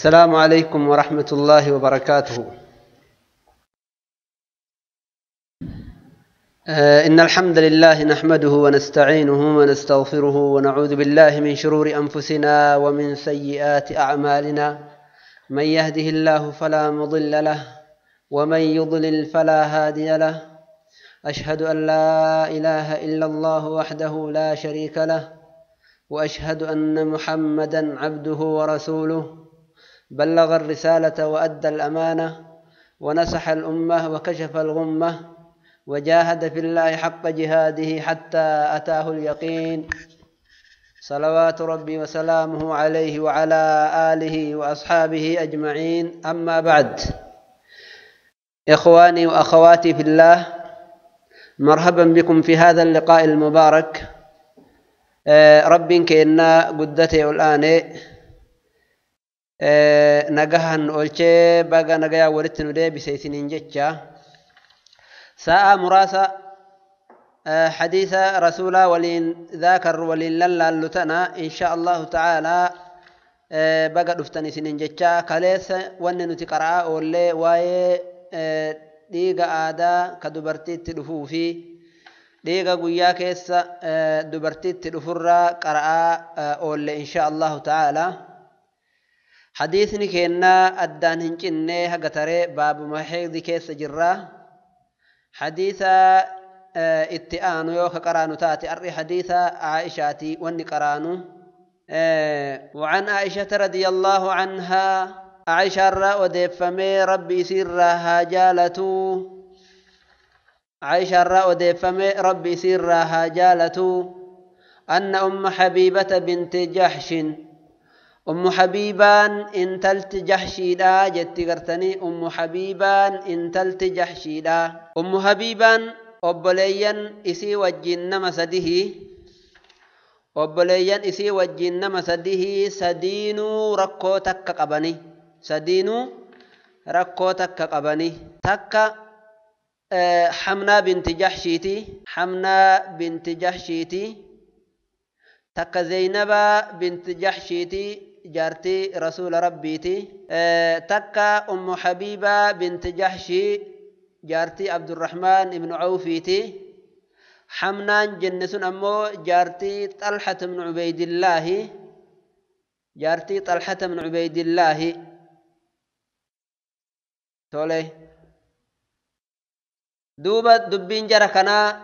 السلام عليكم ورحمة الله وبركاته. إن الحمد لله نحمده ونستعينه ونستغفره ونعوذ بالله من شرور أنفسنا ومن سيئات أعمالنا، من يهده الله فلا مضل له ومن يضلل فلا هادي له. أشهد أن لا إله إلا الله وحده لا شريك له، وأشهد أن محمدا عبده ورسوله، بلغ الرسالة وأدى الأمانة ونصح الأمة وكشف الغمة وجاهد في الله حق جهاده حتى أتاه اليقين. صلوات ربي وسلامه عليه وعلى آله وأصحابه أجمعين. أما بعد، إخواني وأخواتي في الله، مرحبا بكم في هذا اللقاء المبارك. ربين كإنا قدتي الآن نجاهن أولشي بقى نجايا ولدت ندي بسيسنين جتشا ساعة مراسة حديث رسولا ولين ذاكر ولين للا لتنا إن شاء الله تعالى. بقى دفتني سنين جتشا كليس ونن تقرأ أولي واي ديغا آدا كدبرتي تدفو في ديغا قويا كيس دبرتي تدفر قرأ أولي إن شاء الله تعالى. حديثني كنا أدان هنجنة هقتري باب محيض كيس جرا حديث اتئانو يوكا قرانو تاتي أري حديث عائشاتي واني قرانو. وعن عائشة رضي الله عنها، عائشة رأى ربي سرها جالتو، عائشة رأى ربي سرها جالتو، أن أم حبيبة بنت جحش، أم حبيبان انتلت جحشيدا جتي قرتني، أم حبيبان انتلت جحشيدا، أم حبيبان أبليا إسي وجين مسده، أبليا إسي وجين مسده، سدينو ركو تك قبني، سدينو ركو تك قبني، تك حمنا بنت جحشيتي، حمنا بنت جحشيتي، تك زينب بنت جحشيتي جارتي رسول ربيتي، تكا أم حبيبة بنت جحشي جارتي عبد الرحمن بن عوفيتي، حمنان جنسون أمو جارتي طلحة بن عبيد الله، جارتي طلحة بن عبيد الله. تولي دوبة دبين جركنا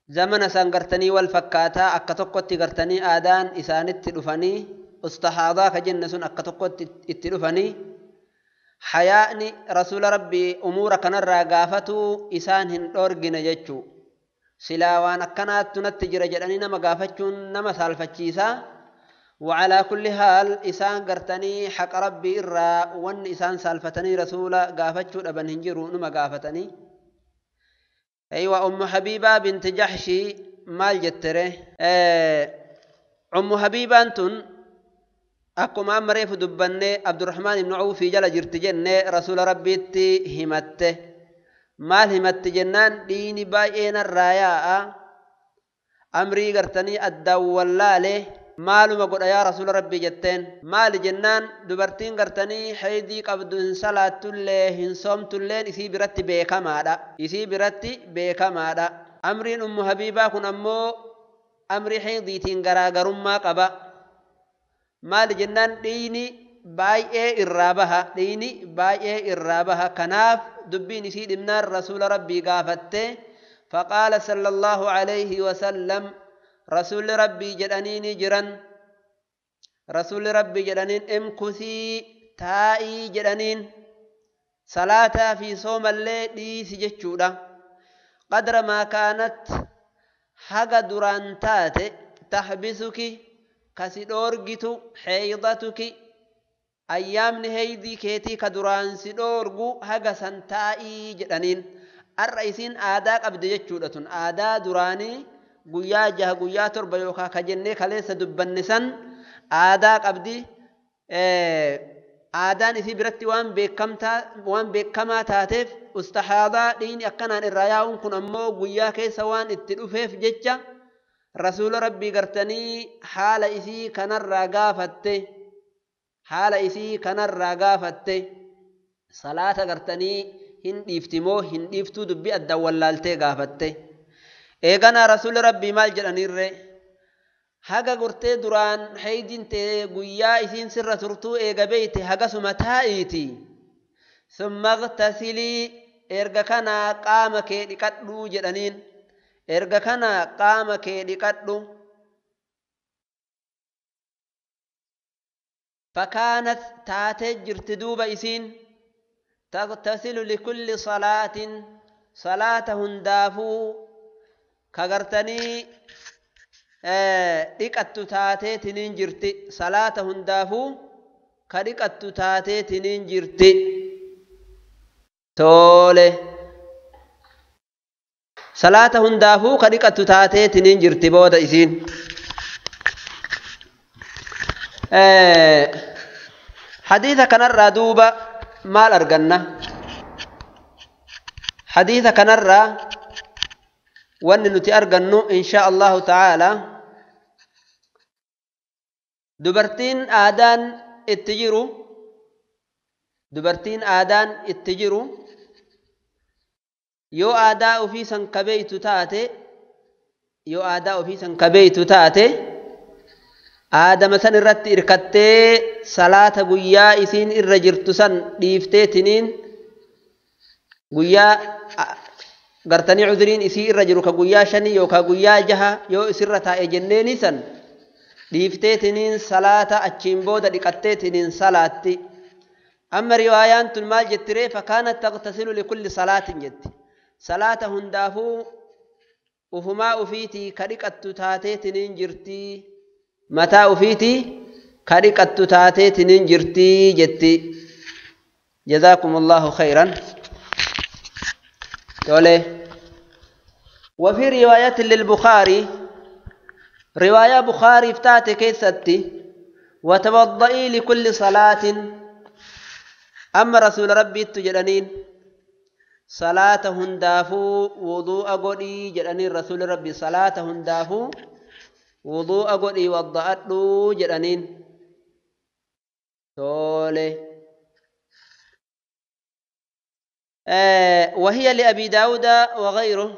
زمن سانغرتني والفكاتا أكتوكوتي غرتني آدان إسانت تلفني استحاضا كجنسون أكتوكوتي التلفني حياني رسول ربي أمور كنرى قافتو إسان هن أورجن جتشو سلاوان أكنات تنتجر جلاني نما قافتشون نما سالفتشيسا. وعلى كل حال إسان غرتني حق ربي إرى ون إسان سالفتني رسول قافتشو أبن هنجرو نما قافتني. أيوة أم حبيبة بنت جحشي مال جتره. أم حبيبة أنتن أكو أمري فدبني عبد الرحمن بن عوف جل جرت جنة رسول ربي همته مال همت جنان ديني باين الرايا أمري قرتني الدولالة مالو ما قل يا رسول ربي جتين مال جنان دبرتين قرتني حيدي قبض صلاة الله صومت الله إسي برتي بيكما إسي برتي بيكما. أمرين أم حبيبة كن أمو أمري حيدي تنقرا ما قبا مال جنان ديني باي إرابها ديني باي إرابها كناف دبين إسي دمنار رسول ربي قافته. فقال صلى الله عليه وسلم رسول ربي جدانيني جران، رسول ربي جدانين امكثي تائي جدانين صلاة في صوم الليل دي سجتشودا قدر ما كانت حق دران تاتي تحبسك كسيدورجتو حيضتك أيام نهيدي كيتي كدران سيدورجو حق سنتائي جدانين. الرئيسين آداك أبدي جتشودا آدا دراني guyyaa jaha guyyaa torba yookaan ka jennee kaleessa dubbanne san aadaa qabdi. Aadaan isii biratti waan beekamaa taateef ustahaadaa dhiini akkanaan irraa yaa'uun kun ammoo guyyaa keessa waan itti dhufeef jecha rasuula rabbii gartanii haala isii kanarraa gaafatte. Haala isii kanarraa gaafatte salaata gartanii hin dhiiftimoo hin dhiiftuu dubbii addaan wallaaltee gaafatte. Eeganaa rasuulli rabbii maal jedhaniirre haga gortee duraan haydiin ta'e guyyaa isiin sirra turtuu eega beeyte hagasuma taa'iiti. Summa ightasilii erga kanaa qaama kee dhiqadhuu jedhaniin. Erga kanaa qaama kee dhiqadhu. Fakaanat taatee jirti duuba isiin tagtasilu likulli salaatin salaata hundaafuu kagartanii dhiqattu taateetiniin jirti salaata hundaafuu ka dhiqattu taateetiniin jirti. Tole salaata hundaafuu ka dhiqattu taateetiniin jirti booda isiin. Hadiisa kanarraa duuba maal arganna? Hadiisa kanarraa wanni nuti argannu insha Allahu ta'ala dubartiin aadaan itti jiru dubartiin aadaan itti jiru yoo aadaa ofii san kabeeytu taate yoo aadaa ofii san kabeeytu taate aadama san irratti irkattee salaata guyyaa isiin irra jirtu san dhiifteetiniin guyyaa gartanii cuduriin isii irra jiru ka guyyaa 5 yookaan guyyaa 6 yoo isirra taa'e jenneeni san dhiifteetiniin salaata achiin booda dhiqatteetiniin salaatti. Amma riwaayaan tun maal jettiree fakaanat tagtasilu likulli salaatin jetti. Salaata hundaafuu ufumaa ufiitii ka dhiqattu taateetiniin jirtii. Mataa ufiitii ka dhiqattu taateetiniin jirtii jetti. Jazaakumullahu khayran. Tole. وفي رواية للبخاري رواية بخاري افتات كيستي وتوضئي لكل صلاة. أما رسول ربي تجرنين صلاة هندافو وضوء قولي جرنين رسول ربي صلاة هندافو وضوء قولي وضأتلو جرنين. تولي. وهي لأبي داود وغيره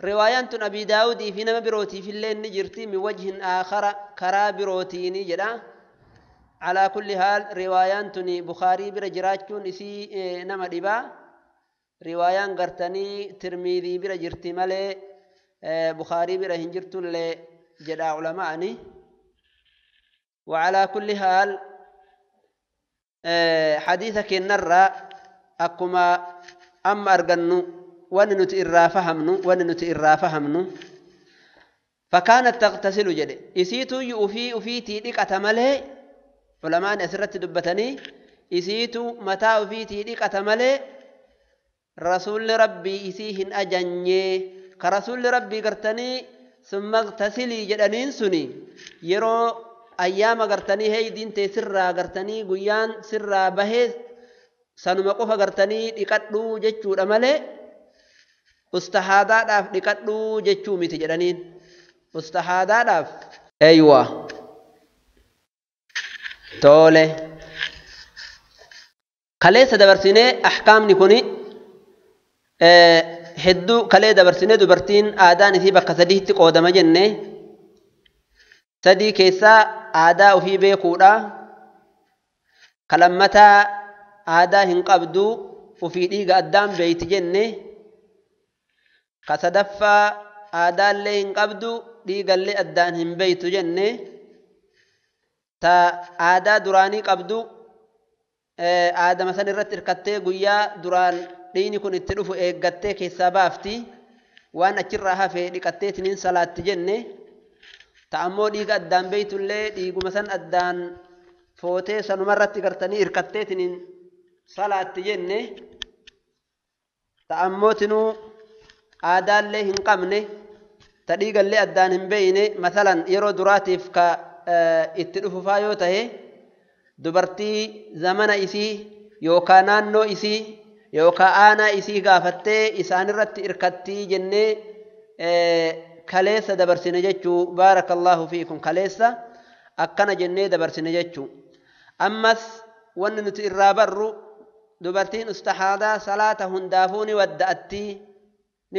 رواية أبي داود في نما بروتي في الليل نجرتي من وجه آخر كرا بروتيني جدا. على كل حال رواية بخاري برجراتون إسي نما دبا رواية غرتني ترمذي برجرتي ملي بخاري برهنجرتون لجدا علماءني. وعلى كل حال حديثك النرى أكما أما أرجنو وننت إرا فهمنو وننت إرا فهمنو فكانت تغتسل جد إسيتو يؤفي أفيتي لك أتملي علماء أسرت دبتني إسيتو متى أفيتي لك أتملي رسول ربي إسيهن أجني كرسول ربي قرتني ثم اغتسلي جدنين سني يرو أيام قرتني هي دين تسرى قرتني قيان سرى بهز sanuma qofa gartanii dhiqadhuu jechuudha malee ustahaadaadhaaf dhiqadhuu jechuu miti jedhaniin. Ustahaadaadhaaf. Eeywa. Tole. Kaleessa dabarsinee ahkaamni kuni hedduu kalee dabarsinee dubartiin aadaan isii bakka sadiitti qoodama jenne. Sadii keessaa aadaa ofii beekuudha. Kalammataa aadaa hin qabdu ofii dhiiga addaan beeyti jenne. Ka sadaffaa aadaallee hin qabdu dhiigallee addaan hin beeytu jenne. Ta aadaa duraanii qabdu aadama san irratti hirkattee guyyaa duraan dhiigni kun itti dhufu eeggattee keessaa baafti waan achirraa hafe dhiqatteetiniin salaatti jenne. Ta ammoo dhiiga addaan beeytullee dhiiguma san addaan footee sanumarratti gartanii hirkatteetiniin salaatti jenne. Ta ammootinuu aadaallee hin qabne ta dhiigallee addaan hin beeyne masalan yeroo duraatiif ka itti dhufufaa yoo tahe dubartii zamana isii yookaan naannoo isii yookaan aanaa isii gaafattee isaanirratti hirkattii jennee kaleessa dabarsine jechuu. Baarakallahu fiikum. Kaleessa akkana jennee dabarsine jechuu. Ammas wanni nuti irraa barru dubartiin ustahaadaa salaata hundaafuu ni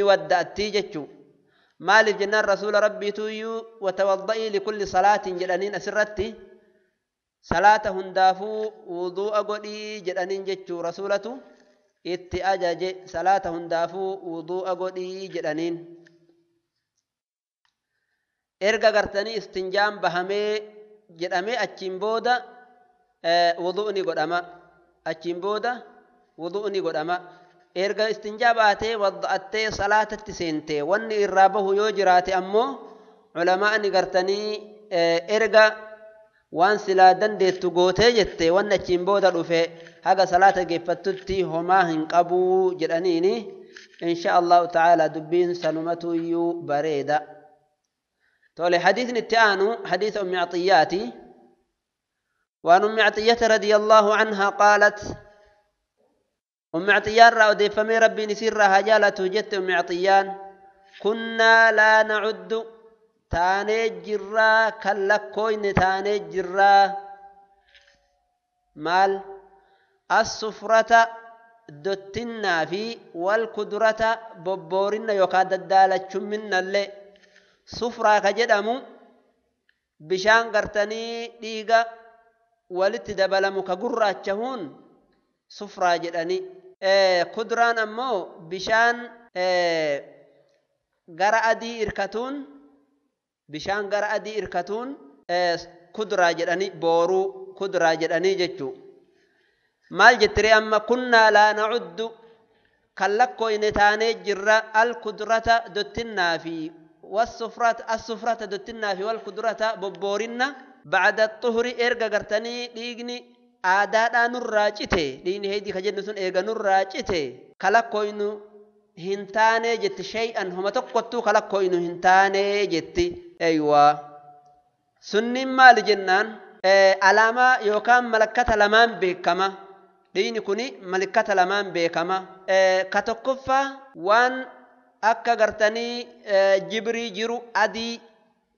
wadda'attii jechuu. Maaliif jennaan rasuula rabbiituyyuu watawadda'ii likulli salaatin jedhaniin asirratti salaata hundaafuu wuduu'a godhii jedhaniin jechuu rasuulatu itti ajaje salaata hundaafuu wuduu'a godhii jedhaniin. Erga gartanii istinjaan bahamee jedhamee achiin booda wuduu'ni godhama. Achiin booda wuduu'ni godhama. Erga istinjaa baatee wadda'attee salaatatti seente wanni irraa bahu yoo jiraate ammoo culamaa'ni gartanii erga waan silaa dandeettu gootee jette wanni achiin booda dhufe haga salaata geeffattutti homaa hin qabuu jedhaniini insha Allahu ta'ala dubbiin sanumatu iyyuu bareeda. Tole hadiisni itti aanu hadiisa Ummi Caxiyyaati. وعن أم عطية رضي الله عنها قالت أم عطيان رأى فمي ربي نسيرها جالة جت أم عطيان كنا لا نعد تاني جرا كلكوين تاني جرا مال السفرة دتنا في والقدرة ببورنا يقاد الدالة منا اللي سفرة كجدمو بشان قرتني ديقة walitti dabalamu ka gurraachahuun sufraa jedhani. Kuduraan ammoo bishaan gara adii irkatuun bishaan gara adii irkatuun kuduraa jedhani booruu kuduraa jedhanii jechuu. Maal jettiree amma kunnaa laa nacuddu kan lakkoyne taanee jirra alkudurata dottinnaa fi wassufrata assufrata dottinnaa fi walkudurata bobboorinna بعد الطهر إرجع قرتني ديجني عادات نراجته ديني هيدي خجل نسون إرجع نراجته كلاكوينو هنتاني جت شيئا هم تقطو كلاكوينو هنتاني جت أيوة سنين مال جنان علامة يوكام ملكة لمان بكما ديني كوني ملكة لمان بكما كتكفة وان أكا قرتني جبري جرو أدي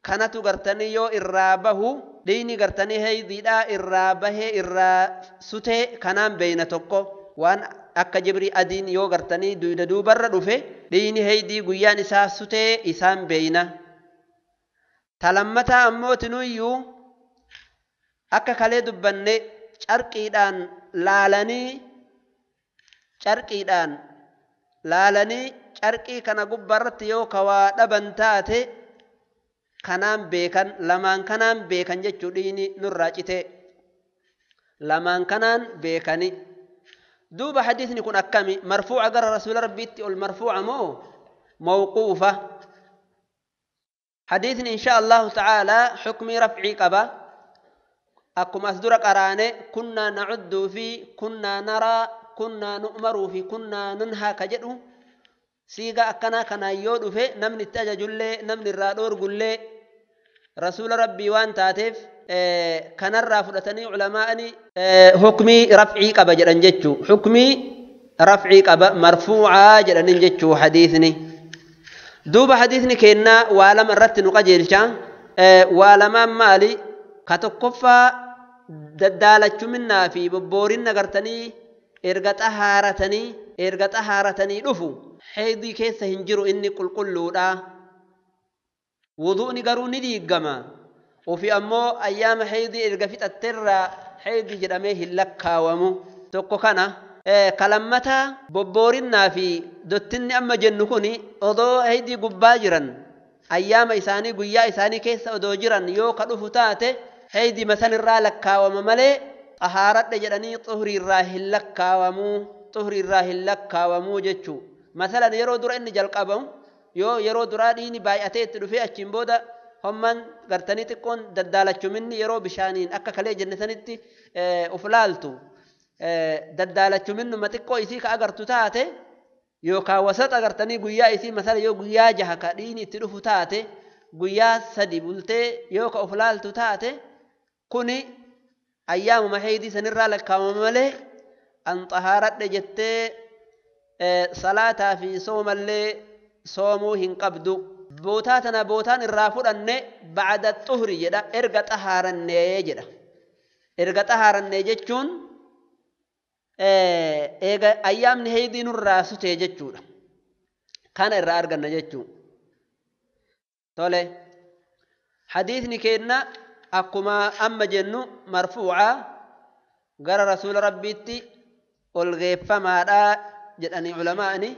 kanatu gartanii yoo irraa bahu dhiigni gartanii haydiidhaa irraa bahee irraa sutee kanaan beeyna tokko waan akka jibrii adiin yoo gartanii duyda duubarra dhufe dhiigni haydii guyyaan isaa sutee isaan beeyna. Talammataa ammoo tinuyyuu akka kalee dubbanne carqiidhaan laalanii carqii kana gubbaarratti yoo kawaa dhaban taate kanaan beekan lamaan kanaan beekan jechuu dhiigni nurraa cite lamaan kanaan beekani. Duuba hadiisni kun akkami marfuuca gara rasuula rabbiitti ol marfuuca moo mawquufa? Hadiisni insha Allahu ta'aalaa xukmii rafcii qaba. Akkuma as dura qaraane kunnaa nacudduu fi kunnaa naraa kunnaa nu'maruu fi kunnaa nunhaa ka jedhu siigaa akkanaa kanaan yoo dhufe namni itti ajajullee namni irraa dhoorgullee rasuula rabbii waan taateef kanarraa fudhatanii culamaa'ani hukmii rafcii qaba jedhan jechuu. Hukmii rafcii qaba marfuucaa jedhanin jechuu hadiisni. Duuba hadiisni kennaa waa lama irratti nu qajeelcha. Waa lamaan maali? Ka tokkoffaa daddaalachuminnaa fi bobboorinna gartanii erga xahaaratanii dhufu haydii keessa hin jiru inni qulqulluudha. Wudu'ni garuu ni diigama. Ofi ammoo ayyaama haydii erga fixatteerraa haydii jedhamee hin lakkaawamu. Tokko kana kalammataa bobboorinnaa fi dottinni amma jennu kun odoo haydii gubbaa jiran ayyaama isaanii guyyaa isaanii keessa odoo jiran yoo ka dhufu taate haydii masanirraa lakkaawama malee xahaaradhe jedhanii xuhuriirraa hin lakkaawamuu xuhuriirraa hin lakkaawamuu jechuu. Masalan yeroo dura inni jalqabamu yoo yeroo duraa dhiigni baay'atee itti dhufee achiin booda hommaan gartanii xiqqoon daddaalachuminni yeroo bishaaniin akka kalee jenne sanitti uf laaltu daddaalachuminnuma xiqqoo isii ka agartu taate yookaan wasaxa gartanii guyyaa isii masala yoo guyyaa jaha ka dhiigni itti dhufu taate guyyaa sadi bultee yoo ka uf laaltu taate kuni ayyaamuma haydii sanirraa lakkaawama malee an xahaaradhe jettee salaataa fi soomallee soomuu hin qabdu. Bootaa tana bootaan irraa fudhanne bacda xuhri jedha erga xahaarannee jedha. Erga xahaaranne jechuun eega ayyaamni heydii nurraa sutee jechuudha. Kana irraa arganna jechuu. Tole hadiisni keenna akkuma amma jennu marfuuca gara rasuula rabbiitti ol geeffamaadha jedhanii culamaa'ni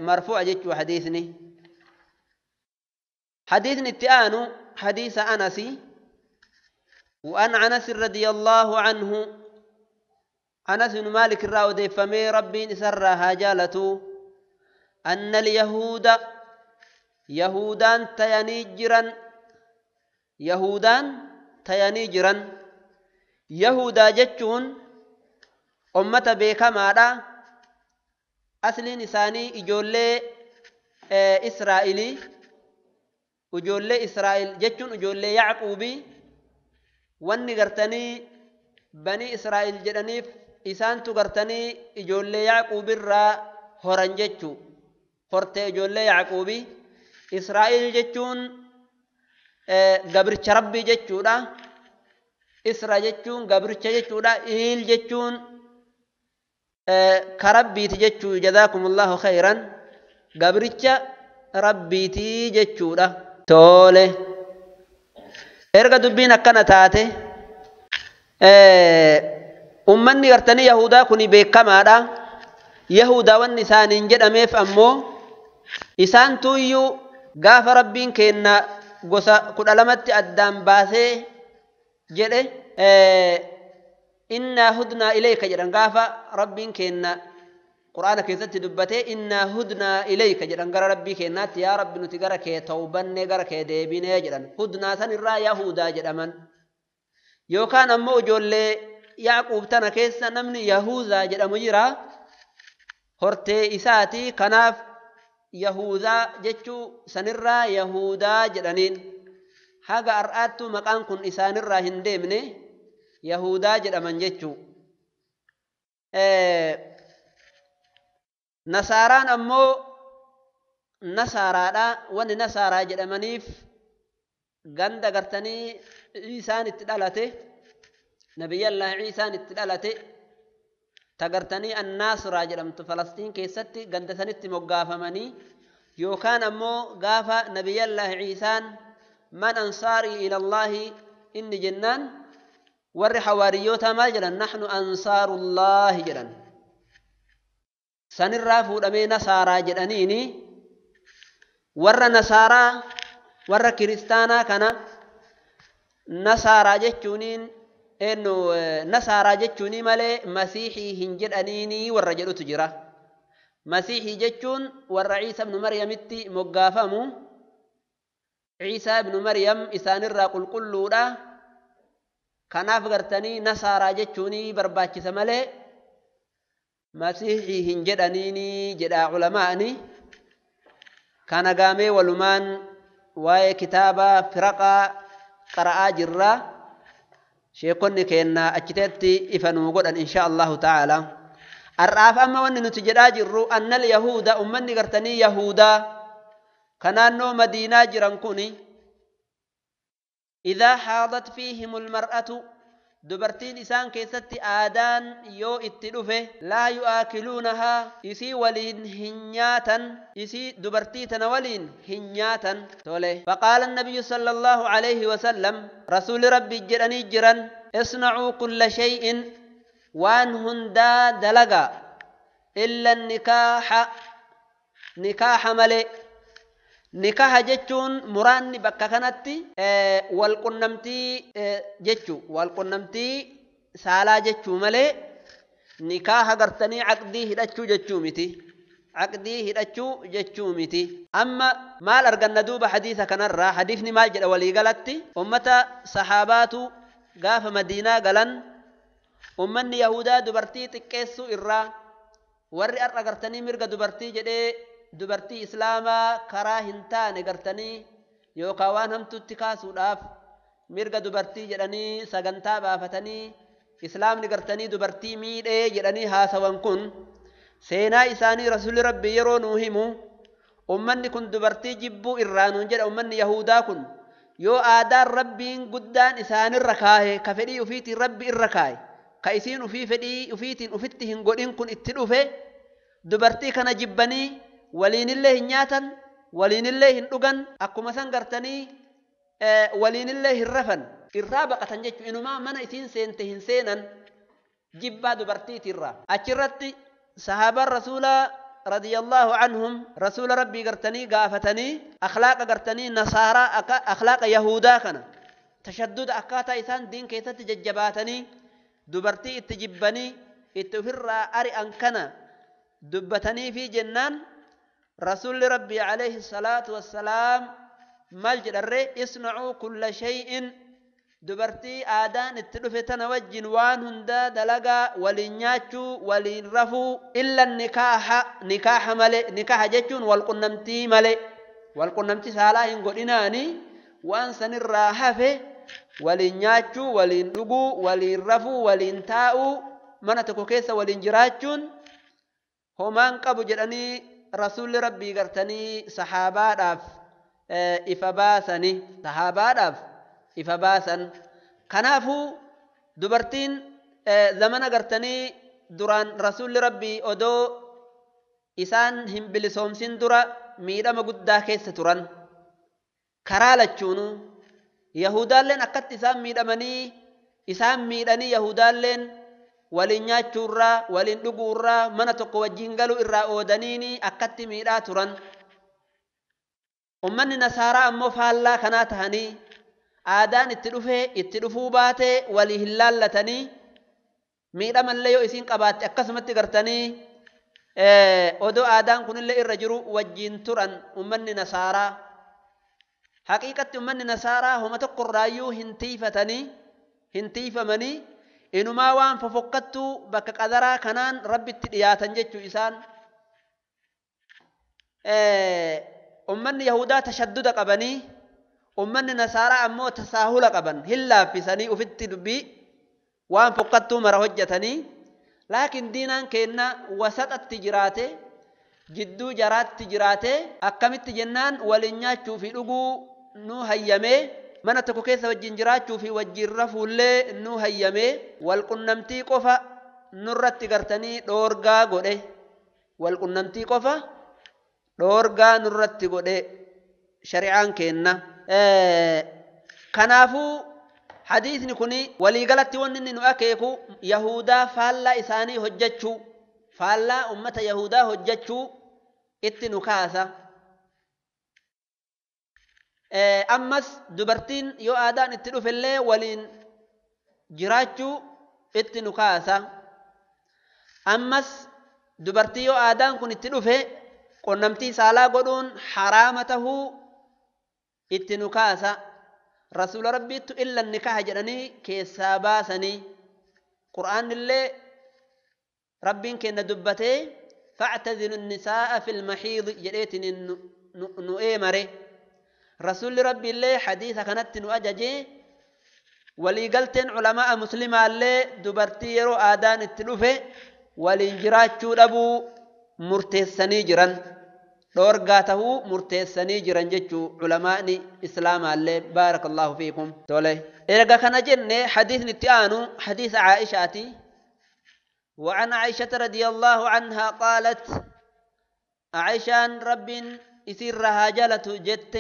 marfuuca jechuu hadiisni. Hadiisni itti aanu hadiisa Anasi. وأن أنس رضي الله عنه أنس بن مالك الراودي فمي ربي سرها جالته أن اليهود يهودان تيانيجرا يهودان تيانيجرا يهودا جتشون أمة بيكمادا أصل نساني إجولي إسرائيلي إجولي إسرائيل جتشون إجولي يعقوبي wanni gartanii banii Israa'el jedhaniif isaantu gartanii ijoollee Yaaquubirraa horan jechuu hortee ijoollee Yaaquubii. Israa'el jechuun gabricha rabbii jechuudha. Isra jechuun gabricha jechuudha. Il jechuun ka rabbiiti jechuu. Jazaakumullahu khayran. Gabricha rabbiitii jechuudha. Tole. Erga dubbiin akkana taate ummanni gartanii Yahudaa kun beekamaadha. Yahudaa wanni isaaniin jedhameef ammoo isaan tuyyuu gaafa rabbiin kenna gosa 12tti addaan baasee jedhe innaa hudnaa ilayka jedhan. Gaafa rabbiin kenna quraana keessatti dubbatee innaa hudnaa ilayka jedhan gara rabbii kennaatti yaa rabbi nuti gara kee tawbannee gara kee deebinee jedhan. Hudnaa san irraa Yahudaa jedhaman. Yookaan ammoo ijoollee Yaaquub tana keessa namni Yahuuzaa jedhamu jira. Hortee isaati. Kanaaf Yahuuzaa jechuu sanirraa Yahudaa jedhaniin. Haga har'aattuu maqaan kun isaanirraa hin deemne Yahudaa jedhaman jechuu. Nasaaraan ammoo nasaaraadha. Wanni nasaaraa jedhamaniif ganda gartanii Iisaan itti dhalate, Nabiyyallaahi Iisaan itti dhalate tagartanii Annaasraa jedhamtu Falastiin keessatti ganda sanitti moggaafamanii yookaan ammoo gaafa Nabiyyallaahi Iisaan man ansaarii ilallaahi inni jennaan warri hawaariyyoota maal jedhan? Nahnu ansaarullaahi jedhan. Sanirraa fuudhamee nasaaraa jedhaniini warra nasaaraa warra kiristaanaa kana nasaaraa jechuuniin nasaaraa jechuunii malee masiihii hin jedhaniini warra jedhutu jira. Masiihii jechuun warra Ciisa ibnu Maryamitti moggaafamu. Ciisaa ibnu Maryam isaanirraa qulqulluudha. Kanaaf gartanii nasaaraa jechuunii barbaachisa malee masiihii hin jedhaniini jedha culamaa'ni. Kana gaamee walumaan waa'ee kitaaba firaqaa qara'aa jirra. Sheekonni keenna achiteetti ifa nuu godhan insha Allahu ta'ala. Har'aaf amma wanni nuti jedhaa jirru annal Yahuda ummanni gartanii Yahudaa kanaannoo Madiinaa jiran kuni idhaa haadat fiihimul mar'atu dubartiin isaan keessatti aadaan yoo itti dhufe laa yu'aakiluunahaa isii waliin hin nyaatan, isii dubartii tana waliin hin nyaatan. Tole faqaala annabiyyu sallallahu alayhi wasallam rasuuli rabbii jedhanii jiran isnacuu kulla shay'in waan hundaa dalagaa illa nikaaha, nikaaha malee. Nikaaha jechuun muraanni bakka kanatti walqunnamtii jechuu, walqunnamtii saalaa jechuu malee nikaaha gartanii aqdii hidhachuu jechuu miti. Aqdii hidhachuu jechuu miti. Amma maal arganna duuba hadiisa kanarraa? Hadiisni maal jedha waliigalatti? Ummata sahaabaatu gaafa Madiinaa galan ummanni Yahudaa dubartii xiqqeessuu irraa warri har'a gartanii mirga dubartii jedhee dubartii Islaamaa karaa hin taane gartanii yookaan waan hamtuutti kaasuudhaaf mirga dubartii jedhanii sagantaa baafatanii Islaamni gartanii dubartii miidhee jedhanii haasawan kun seenaa isaanii rasuulli rabbii yeroo nuu himu ummanni kun dubartii jibbuu irraa nuun jedha. Ummanni Yahudaa kun yoo aadaan rabbiin guddaan isaanirra kaahe ka fedhii ufiitiin rabbi irra kaahe ka isiin ufii fedhii ufiitiin ufitti hin godhin kun itti dhufe dubartii kana jibbanii waliinillee hin nyaatan waliinillee hin dhugan akkuma san gartanii waliinillee hin rafan irraa baqatan jechuun inumaa mana isiin seente hin seenan jibbaa dubartiitirraa achirratti sahaabaan rasuulaa radiyallahu anhum rasuula rabbii gartanii gaafatanii akhlaaqa gartanii nasaaraa akhlaaqa yahudaa kana tashadduda akkaataa isaan diin keessatti jajjabaatanii dubartii itti jibbanii itti ofirraa ari'an kana dubbatanii fi jennaan rasuulli rabbii alayhi salaatu wassalaam maal jedharree isna'uu kulla shay'in dubartii aadaan itti dhufe tana wajjin waan hundaa dalagaa waliin nyaachuu waliin rafuu illa nikaaha nikaaha malee nikaaha jechuun walqunnamtii malee walqunnamtii saalaa hin godhinaani waan sanirraa hafe waliin nyaachuu waliin dhuguu waliin rafuu waliin taa'uu mana tokko keessa waliin jiraachuun homaan qabu jedhanii rasuulli rabbii gartanii sahaabaadhaaf ifa baasani sahaabaadhaaf ifa baasan kanaafuu dubartiin zamana gartanii duraan rasuulli rabbii odoo isaan hin bilisoomsin dura miidhama guddaa keessa turan karaa lachuunuu yahudaalleen akkatti isaan miidhamanii isaan miidhanii yahudaalleen waliin nyaachuurraa waliin dhuguurraa mana tokko wajjin galuu irraa oodaniini akkatti miidhaa turan ummanni nasaaraa ammoo faallaa kanaa tahanii aadaan itti dhufee itti dhufuu baatee walii hin laallatanii miidhamallee yoo isiin qabaatte akkasumatti gartanii odoo aadaan kunillee irra jiru wajjin turan ummanni nasaaraa haqiiqatti ummanni nasaaraa homa tokkorraayyuu hin tiifatanii hin tiifamanii inumaa waan fofokkattuu bakka qadaraa kanaan rabbitti dhiyaatan jechuu isaan ummanni yahudaa tashadduda qabanii ummanni nasaaraa ammoo tasaahula qaban hin laaffisanii ufitti dubbii waan fokkattuu mara hojjetanii laakiin diinaan keenna wasaxatti jiraate jidduu jaraatti jiraate akkamitti jennaan waliin nyaachuu fi dhuguu nu hayyamee mana tokko keessa wajjin jiraachuu fi wajjin rafuullee nu hayyamee walqunnamtii qofa nurratti gartanii dhoorgaa godhe walqunnamtii qofa dhoorgaa nurratti godhe shari'aan keenna. Kanaafuu hadiisni kun waliigalatti wanni inni nu akeeku yahudaa faallaa isaanii hojjechuu faallaa ummata yahudaa hojjechuu itti nu kaasa. Ammas dubartiin yoo aadaan itti dhufellee waliin jiraachuu itti nu kaasa. Ammas dubartii yoo aadaan kun itti dhufe qunnamtii saalaa godhuun haraama tahuu itti nu kaasa. Rasuula rabbiittu illa nikaaha jedhanii keessaa baasanii qur'aanillee rabbiin kenna dubbatee factazilu nisaa'a fil maxiidi jedheetiin nu eemare. Rasuulli rabbiillee hadiisa kanatti nu ajajee waliigalteen culamaa muslimaallee dubartii yeroo aadaan itti dhufe waliin jiraachuu dhabuu murteessanii jiran dhoorgaa tahuu murteessanii jiran jechuu culamaani islaamaallee baarakallahu fiikum tole erga kana jenne hadiisni itti aanu hadiisa Caa'ishaati. وعن عائشة رضي الله عنها قالت عائشان رب إسرها جلت جت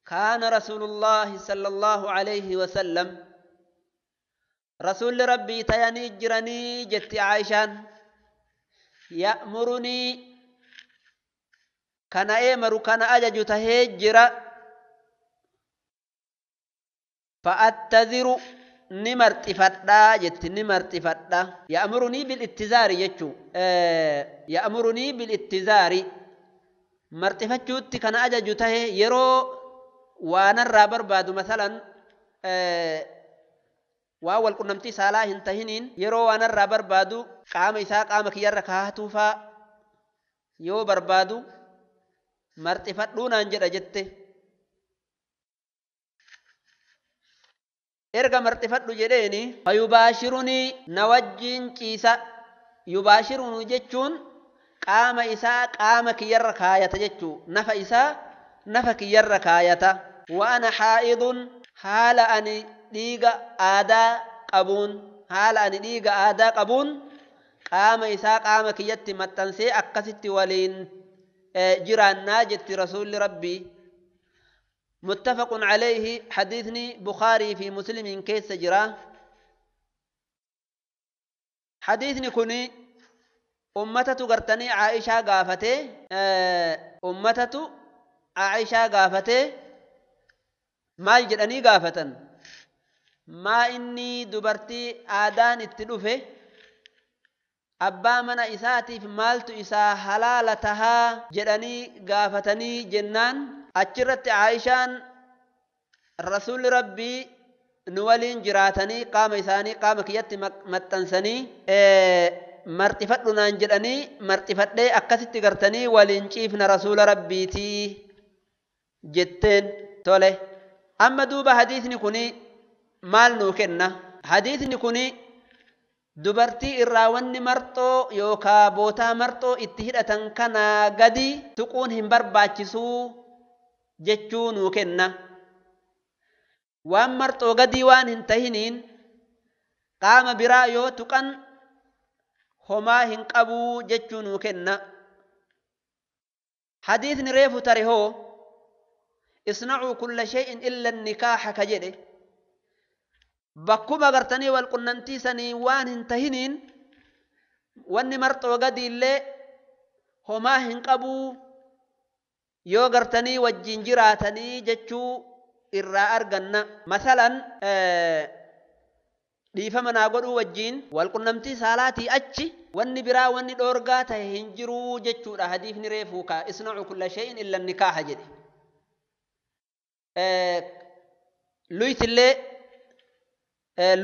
كان رسول الله صلى الله عليه وسلم رسول ربي تياني جرني جت عائشان يأمرني كان أمر كان أجج تهجر فأتذر نمرت فدا جت نمرت فدا يأمرني بالاتزار يجو يأمرني بالاتزار مرتفتشوت كان أجج ته يرو وانا الرابر بعد مثلا واول قنمتي سالا هنتهنين يرو وانا الرابر بعد قام إساء قام كيار كهتوفا يو بربادو مرتفتون أنجر جت erga marxifadhu jedheeni fayubaashirunii na wajjiin ciisa yubaashirunii jechuun qaama isaa qaama kiyyarra kaayata jechuu nafa isaa nafa kiyyarra kaayata Wa ana haa'idun, haala ani dhiiga aadaa qabuun, haala ani dhiiga aadaa qabuun qaama isaa qaama kiyyatti maxxansee akkasitti waliin jiraannaa jetti rasuulli rabbii. متفق عليه. حديثني بخاري في مسلم كيس جرا. حديثني كوني أمتة قرتني عائشة قافته، أمتة عائشة قافته مال جدني قافة ما إني دبرتي آدان اتلوفه أبا من إساتي في مالت إسا حلالتها جدني قافتني جنان. أجرت عائشان رسول ربي نولين جراتني قام إساني قام كيت متنسني مرتفتنا جدني مرتفتني أكست قرتني ولين شيفنا رسول ربي تي جتين تولي. أما دوب حديثني كوني مال نوكنا حديثني كوني dubartii irraa wanni marxoo yookaa bootaa marxoo itti hidhatan kanaa gadi tuquun hin barbaachisuu jechuu nuu kenna. Waan marxoo gadii waan hin tahiniin qaama biraa yoo tuqan homaa hin qabuu jechuu nuu kenna. Hadiisni reefu tare hoo isna'uu kulla shay'in illa nikaaha ka jedhe bakkuma gartanii wal qunnamtii sanii waan hin tahiniin wanni marxoo gadii illee homaa hin qabuu yoo gartanii wajjin jiraatanii jechuu irraa arganna. Masalan dhiifama naa godhuu wajjin wal qunnamtii saalaatii achi wanni biraa wanni dhoorgaa tahe hin jiruu jechuudha. Hadiifni reefuu kaa isna'u kulla shay'in illa nikaaha jedhe. Luytillee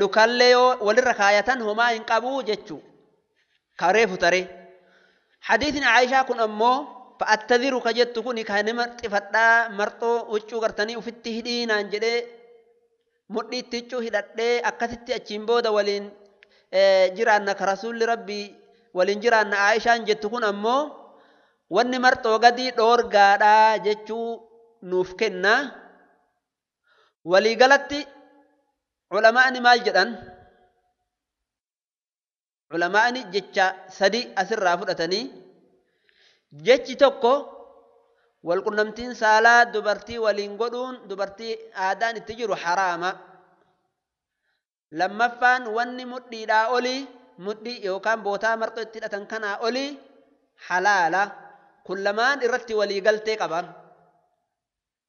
lukallee yoo walirra kaayatan homaa hin qabuu jechuu ka reefu tare. Hadiisni Aayishaa kun ammoo fa'attadiru ka jettu kun kan marxifadhaa marxoo huccuu gartanii ufitti hidhii naan jedhee mudhiitti huccuu hidhadhee akkasitti achiin booda waliin jiraanna ka rasuulli rabbii waliin jiraanna Aayishaan jettu kun ammoo wanni marxoo gadii dhoorgaadhaa jechuu nuuf kenna. Waliigalatti culamaa'ni maal jedhan? Culamaa'ni jecha sadi asirraa fudhatanii jechi tokko walqunnamtiin saalaa dubartii waliin godhuun dubartii aadaan itti jiru haraama. Lammaffaan wanni mudhiidhaa olii mudhii yookaan bootaa marxoo itti hidhatan kanaa olii halaala. Kun lamaan irratti waliigaltee qaban.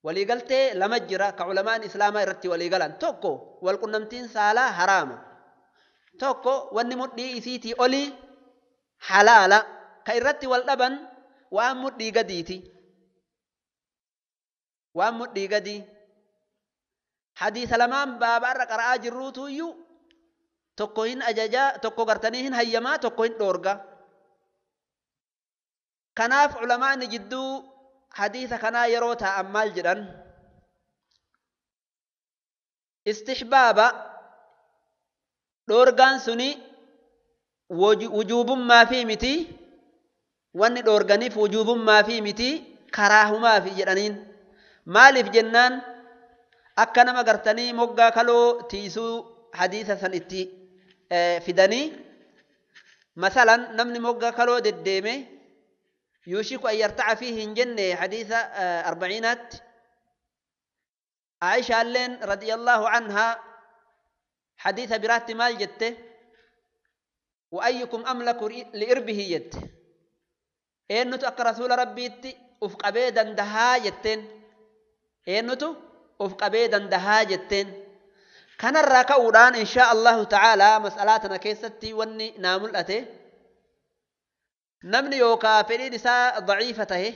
Waliigaltee lama jira ka culamaan islaamaa irratti waliigalan. Tokko walqunnamtiin saalaa haraama. Tokko wanni mudhii isiitii olii halaala. Ka irratti wal dhaban waan mudhii gadiiti. Waan mudhii gadii. Hadiisa lamaan baaba irra qara'aa jirruutu iyyuu tokko hin ajajaa, tokko gartanii hin hayyamaa, tokko hin dhoorga. Kanaaf culamaanni jidduu hadiisa kanaa yeroo taa'an maal jedhan? Istihbaaba dhoorgaan suni wujuubummaa fi miti, wanni dhoorganiif wujuubummaa fi miti, karaahumaa fi jedhaniin. Maaliif jennaan akka nama gartanii moggaa kaloo tiisuu hadiisa san itti fidanii, masalan namni moggaa kaloo deddeeme yuushiku an yartaca fiihi hin jenne hadiisa arbaciinaatti. Aayishaalleen radiyallahu anhaa hadiisa biraatti maal jette? Wa ayyukum amlaku li'irbihi jette. Eenyutu akka rasuula rabbiitti uf qabee dandahaa jetteen. Eenyutu uf qabee dandahaa jetteen. Kanarraa ka'uudhaan inshaa Allahu ta'aalaa mas'alaa tana keessatti wanni naa mul'ate namni yookaa fedhiin isaa daciifa tahe,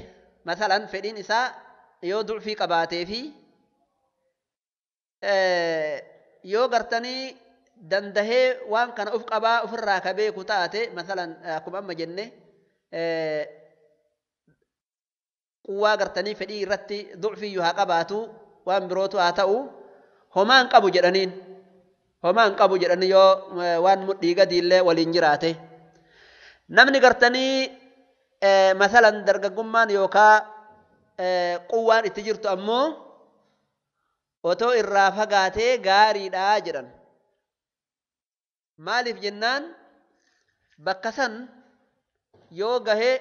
masalan fedhiin isaa yoo ducfii qabaatee fi yoo gartanii dandahee waan kana uf qabaa ofirraa ka beeku taate, masalan akkuma amma jenne quwwaa gartanii fedhii irratti ducfiyyuu haa qabaatu waan birootu haa ta'u homaa hin qabu jedhaniin, homaa hin qabu jedhanii yoo waan mudhii gadiillee waliin jiraate. Namni gartanii masalan dargaggummaan yookaa quwwaan itti jirtu ammoo Otoo irraa fagaatee gaariidha jedhan. Maaliif jennaan bakka san yoo gahee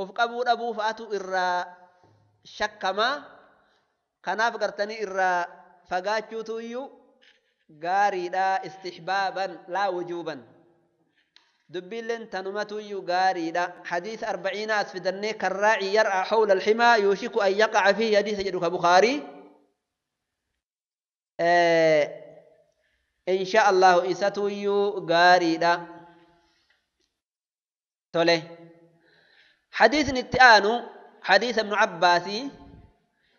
of qabuu dhabuu fa'atu irraa shakkamaa, kanaaf gartanii irraa fagaachuutu iyyuu gaariidha istihbaaban laa wujuuban. Dubbiilleen tanumatu iyyuu gaariidha. Hadiisa 40 as fidannee kan raaci yar'a hawla alximaa yuushiku an yaqaca fiihi hadiisa jedhu ka Bukaarii. Insha Allahu isatu iyyuu gaariidha. Tole. حديث التآن حديث ابن عباس.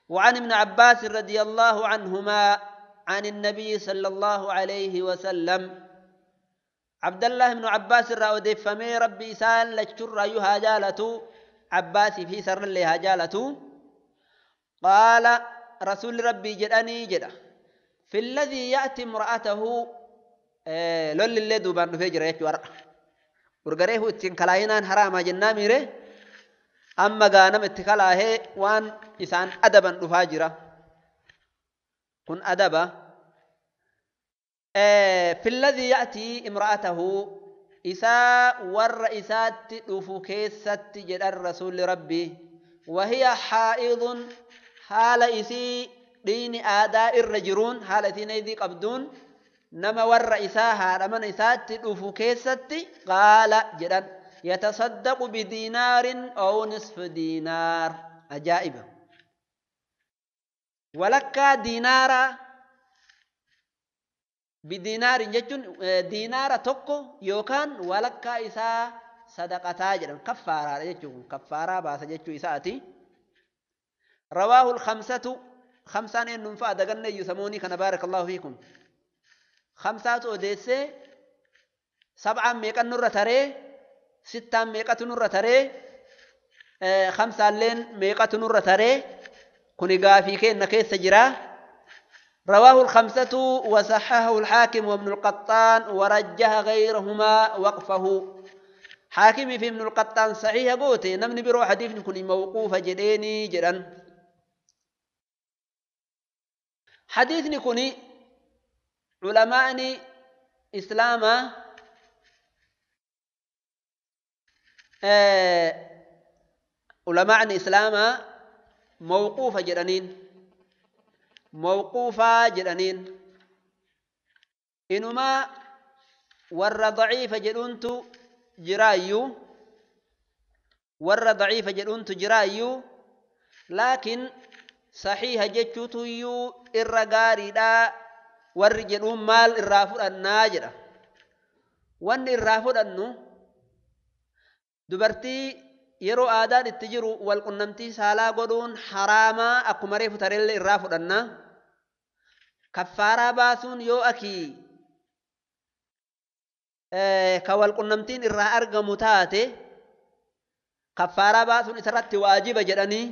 وعن ابن عباس رضي الله عنهما عن النبي صلى الله عليه وسلم. عبد الله بن عباس رأى فمي ربي سال لجر يهاجالة عباس في سر اللي هاجالة. قال رسول ربي جدني جدا في الذي يأتي امرأته لول اللي دوبان فجر يجور ورغريه اتين كلاينان حرام جناميره أما غانم اتكلاه وان إسان أدبا دفاجرة كن أدبا. في الذي يأتي امرأته إساء والرئيسات دفكيست جد الرسول ربي وهي حائض حال إسي دين آداء الرجرون حال إسي نيدي قبدون نما والرئيسا هذا من إسات دفكيست قال جدا يتصدق بدينار أو نصف دينار. عجائب. ولك دينارا بدينار جتون دينار تكو يوكان ولك إسا صدقتا جدًا كفارة جتون كفارة باس جتون إساتي. رواه الخمسة خمسان إن نفع دقن يسموني كان بارك الله فيكم. خمسة أوديسة سبعة ميكا نور تري ستة ميكا نور تري خمسة لين ميكا نور تري كوني غافي كين نكيس جرا. رواه الخمسة وصححه الحاكم وابن القطان ورجح غيرهما وقفه. حاكم في ابن القطان صحيح قوتي نمني برو حديث كوني موقوف جديني جدا. حديث كوني علماء إسلاما علماء إسلاما موقوفة جدانين موقوفة جدانين إنما ور ضعيفة جدونتو جرايو ور ضعيفة جدونتو جرايو لكن صحيحة جتشوتو يو إرغاري دا ور جدون مال إرافو الناجرة وان إرافو أنو دبرتي yeroo aadaan itti jiru wal qunnamtii saalaa godhuun haraamaa akkuma reefu tareellee irraa fudhanna. Kaffaaraa baasuun yoo akii ka wal qunnamtiin irraa argamu taate kaffaaraa baasuun isarratti waajiba jedhanii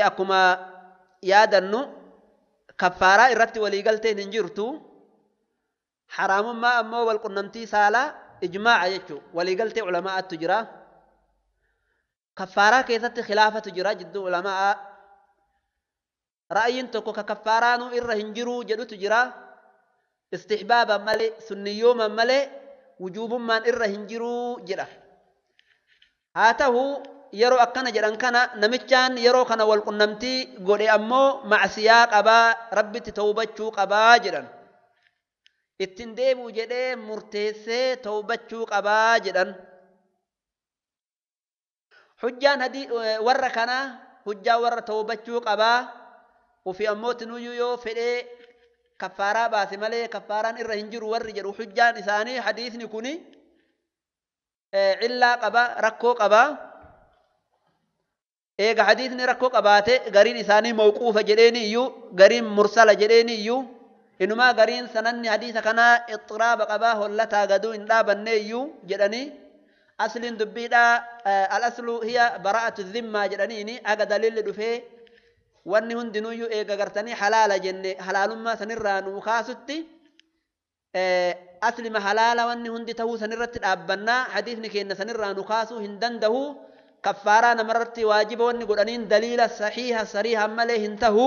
akkuma yaadannu kaffaaraa irratti waliigalteen hin jirtu. Haraamummaa ammoo wal qunnamtii saalaa إجماع يجو ولقلت علماء التجرة كفارة كيست خلافة تجرة جدو علماء رأي تكو ككفاران إرهنجرو جدو تجرة استحبابا ملي سنيوما ملي وجوب من إرهنجرو جرة هاته يرو أكنا جران كان نمتشان يرو كان والقنمتي قولي أمو مع سياق أبا ربي تتوبتشو أبا جران ittiin deebi'u jedhee murteessee tawbachuu qabaa jedhan. Hujjaan warra kanaa hujjaa warra tawbachuu qabaa ofii ammoo tinuyyuu yoo fedhee kaffaaraa baase malee kaffaaraan irra hin jiru warri jedhu hujjaan isaanii hadiisni kuni cillaa qaba rakkoo qabaa. Eega hadiisni rakkoo qabaate gariin isaanii mawquufa jedheeni iyyuu gariin mursala jedheeni iyyuu إنما قرين سنني حديث كنا اضطراب قباه لتا قدو إن دابنيو جدني أصل دبيدا الأصل هي براءة الذمة جدنيني أغا دليل دفي واني هندنويو إيغا قرتني حلال جنة حلال ما سنرانو خاصتي أصل ما حلال واني هندي تهو سنرت الأبنا حديث نكين سنرانو خاصو هندن دهو kaffaaraa namarratti waajiboonni godhaniin daliila saxiiha sariiha malee hin tahu.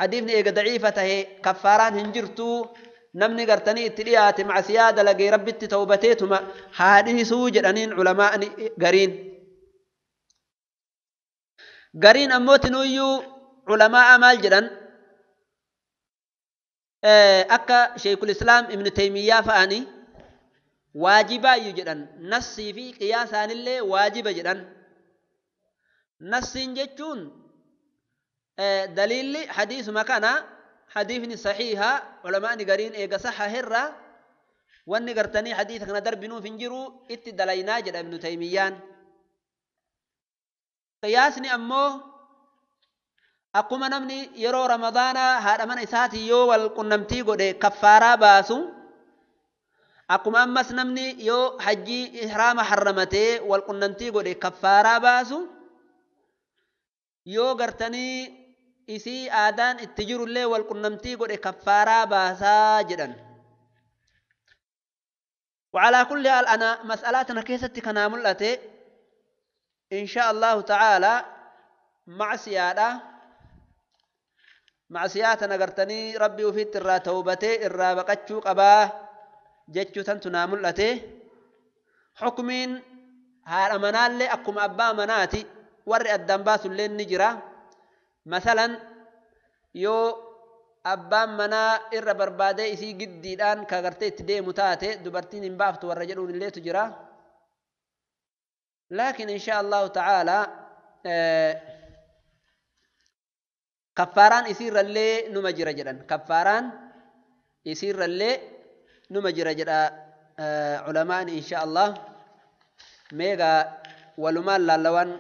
Hadiifni eega daciifa tahe kaffaaraan hin jirtu. Namni gartanii itti dhiyaate macsiyaa dalagee rabbitti tawbateetuma haa dhiisuu jedhaniin culamaa'ni gariin. Gariin ammoo tinuyyuu culamaa'a maal jedhan akka Sheekul Islaam Ibn Taymiyaa fa'anii waajibaayyuu jedhan, nassii fi qiyaasaanillee waajiba jedhan. Nassiin jechuun daliilli hadiisuma kana, hadiifni saxiiha, culamaani gariin eega saxaherra wanni gartanii hadiisa kana darbinuuf hin jiru itti dalaynaa jedha Ibnu Taymiyyaan. Qiyaasni ammoo akkuma namni yeroo Ramadaanaa haadha mana isaatii yoo wal qunnamtii godhe kaffaaraa baasu, akkuma ammas namni yoo hajjii ihraama harramatee wal qunnamtii godhe kaffaaraa baasu, yoo gartanii isii aadaan itti jirullee wal qunnamtii godhe kaffaaraa baasaa jedhan. وعلى كل حال أنا مسألاتنا كيست كنا ملأتي إن شاء الله تعالى معصيانا معصياتنا قرتني ربي وفيت الرا توبتي الرا بقتشو قبا جتشو تنتنا ملأتي حكمين هذا منال لي أكم أبا مناتي ور الدنباس اللي نجرا. مثلا يو abbaan manaa irra barbaadee isii giddiidhaan ka gartee itti deemu taate dubartiin hin baaftu warra jedhuun illeetu jira. Laakiin insha Allahu ta'ala kaffaaraan isiirrallee numa jira jedhan. Kaffaaraan isiirrallee numa jira jedha culamaan insha Allah. Meegaa walumaan laallawan